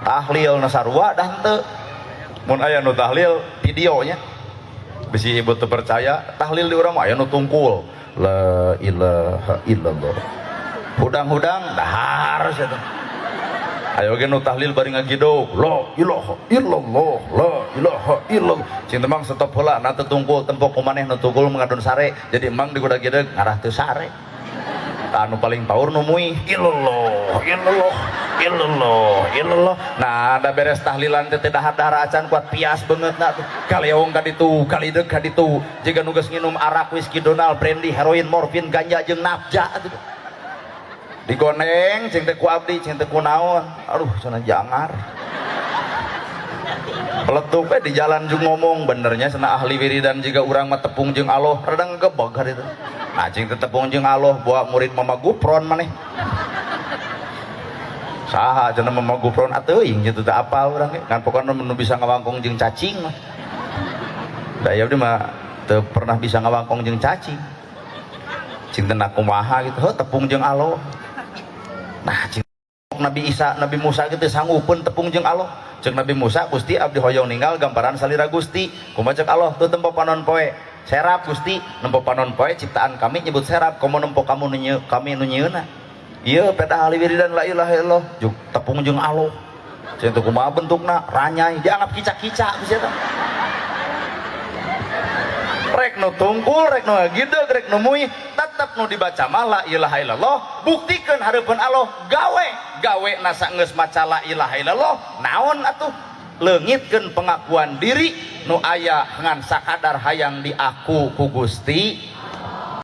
Tahlil na sarua dah henteu. Mun aya nu tahlil videonya bisi ibu teu percaya tahlil di urang mah aya nu tungkul la ilaha illallah hudang-hudang dahar sia teh. Ayo ge nu tahlil bari ngagidog la ilaha illallah la ilaha illallah cing teh mang stop heula na teu tungkul tempo ku maneh nu tungkul ngadon sare jadi emang digudag-gideg ngarah teu sare. Tah anu paling power nu muih illallah illallah illallah illallah. Nah da beres tahlilan teh teu dahar-dahar acan kuat pias beungeutna tuh kaleong ka ditu kalideg ka ditu jiga nu geus nginum arak whisky Donald brandy heroin morfin ganja jeung nafja atuh. Digoneng cing teh ku abdi cing teh ku naon aduh cenah jangar peletuk we di jalan jeung ngomong benernya cenah ahli wiridan jiga urang mah tepung jeung Allah rada ngegebeg hari itu. Nah cing teh tepung jeung Allah bawa murid Mama Gupron maneh saha cenah Mama Gupron ateuing kitu teh apal urang ge ngan pokona nu bisa ngawangkong jeung cacing mah da ieu mah teu pernah bisa ngawangkong jeung cacing cing teh kumaha gitu heuh tepung jeung Allah. Nah cing Nabi Isa Nabi Musa gitu sanggupeun tepung jeung Allah. Cek Nabi Musa Gusti abdi hoyong ninggal gambaran salira Gusti kumaha cek Allah tuh tempo panon poe serap Gusti nempo panon poe ciptaan kami nyebut serap komo nempo kamu nu kami nu nyieuna ieu peta ahli wiridan la ilaha illallah juk tepung jeung Allah cek teh kumaha bentukna ranyai dianggap kica-kica geus eta rek nu tungkul rek nu ngagideg rek nu muih tetep nu dibaca mah la ilaha illallah buktikeun hareupeun Allah gawe gawe nasa geus maca la ilaha illallah naon atuh leungitkeun pengakuan diri nu aya ngan sakadar hayang diaku ku Gusti.